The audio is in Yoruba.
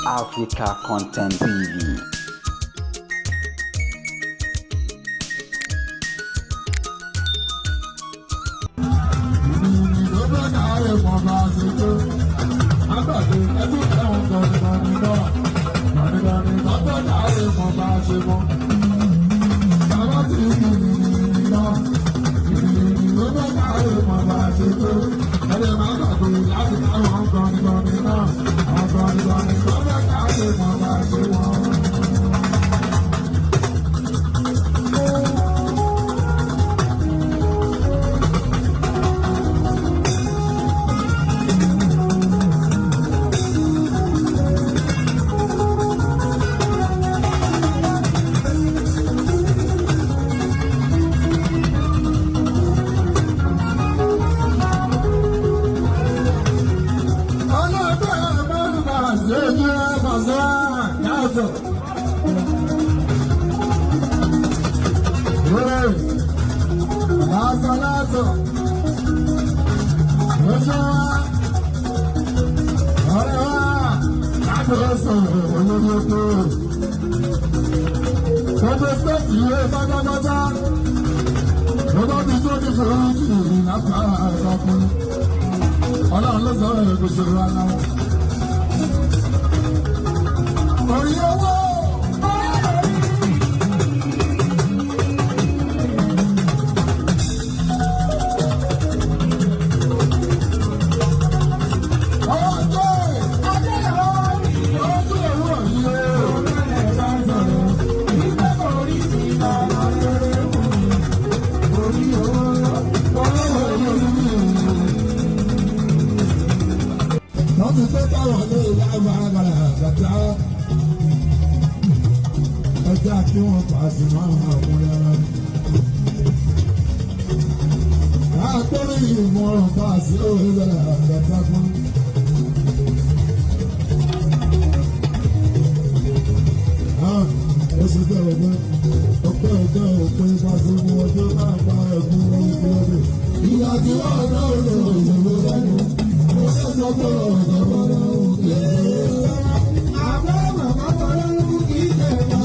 Africa Content TV. Ọlọ́run ló sọ ẹ̀ kò ṣòro ara wọn. Orí owó. Ẹjẹ́ kí wọ́n pàṣẹ máa ń mú yàrá. Àtọ́rí ìmọ̀ràn pàṣẹ òwe bẹ̀rẹ̀ àgbàtà fún. Ó ṣe bẹ́ẹ̀ ọgbẹ́ ọgbẹ́ ọgbẹ́ òpin pàṣẹ mú ọjọ́ náà bá ẹ̀kún lórí kílódé. Ìyá tí wọ́n náà lò ìṣòro lẹ́nu. Ó ṣe sọ pé ọ̀dọ́ bọ́lá òkè. Àbẹ́ màmá bọ́lá ló kì í jẹ̀ mọ́.